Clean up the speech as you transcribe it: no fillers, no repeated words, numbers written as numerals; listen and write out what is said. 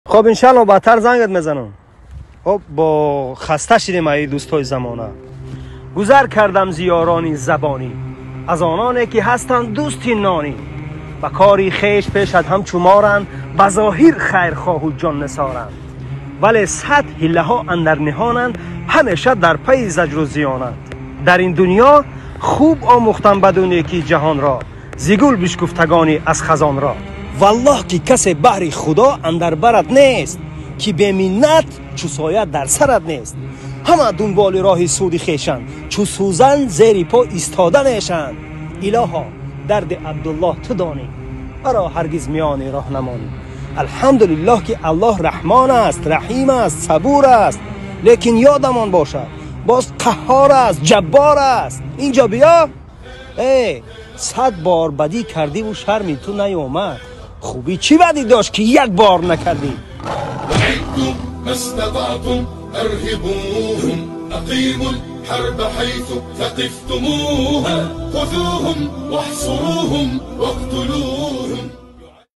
Хоб, иншалло, баъдтар зангат мезанам. Хоб, бо хаста шидем аи дӯстои замона. Гузар кардам зиёрони забонӣ, аз ононе ки ҳастанд дӯсти нонӣ, ба кори хеш пешад ҳамчу моранд, ба зоҳир хайрхоҳу ҷоннисоранд, вале сад ҳиллаҳо андар ниҳонанд, ҳамеша дар пайи заҷру зиёнанд. Дар ин дунё хуб омӯхтам баду некии ҷаҳонро, зи гул бишкуфтагони аз хазонро. Валлоҳ ки касе баҳри худо андар барат нест, ки беминнат чу соя дар сарат нест. Ҳама дунболи роҳи суди хешанд, чу сӯзан зери по истода мешанд. Илоҳо, дарди Абдуллоҳ ту донӣ, маро ҳаргиз миёни роҳ намонӣ. Алҳамдулиллоҳ ки Аллоҳ раҳмон аст, раҳим аст, сабур аст, лекин ёдамон бошад, боз қаҳҳор аст, ҷаббор аст. Инҷо биё, э 100 бор бадӣ кардиву шарми ту наёмад, хубӣ чӣ бадӣ дошт ки як бор накардӣ? ما استطعتم أرهبوهم، أقيموا الحرب حيث ثقفتموها، خذوهم واحصروهم واقتلوهم.